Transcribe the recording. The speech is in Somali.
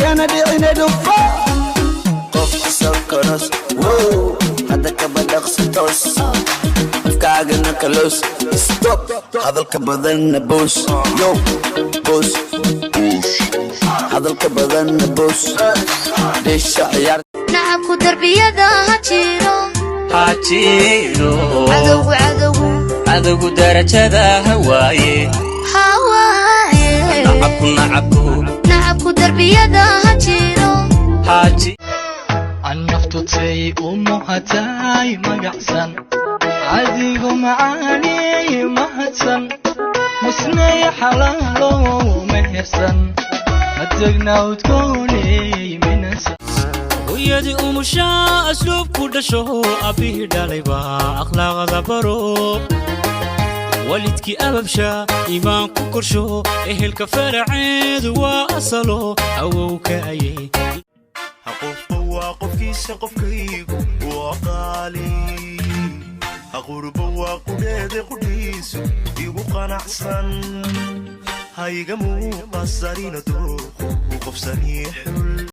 Yana dhicine dhufa qofka sokoros. Wow, hadda kaba dhaqsi toos, afkaagana kaloos. Stop hadalka badanna boos. Yo boos, hadalka badanna boos. Dheesha ciyaar. Nacabku darbiyada ha jiro. Ha jiro. Cadowgu, cadowgu. Cadowgu darajada ha waaye. Ha waaye. Nacabku, nacabku. Nacabku darbiyada ha jiro. Ha ji Annaftutay u muhatay magacsan adigo macaaney mahadsan musnay xalaalo mehersan madegna udgooney minansan. Hooyadii umushaa asluub ku dhasho, abbihii dhalayba akhlaaqda baro, walidkii ababsha iimaan ku korsho, ehelka faraceedu waa asalo awowka ayay. Qofba waa qofkiisa, qofkaygu waa qaali. Qurba waa qudheede, qudhiisu igu qanacsan. Hayga muuqasarina dooqu qofsanii xul.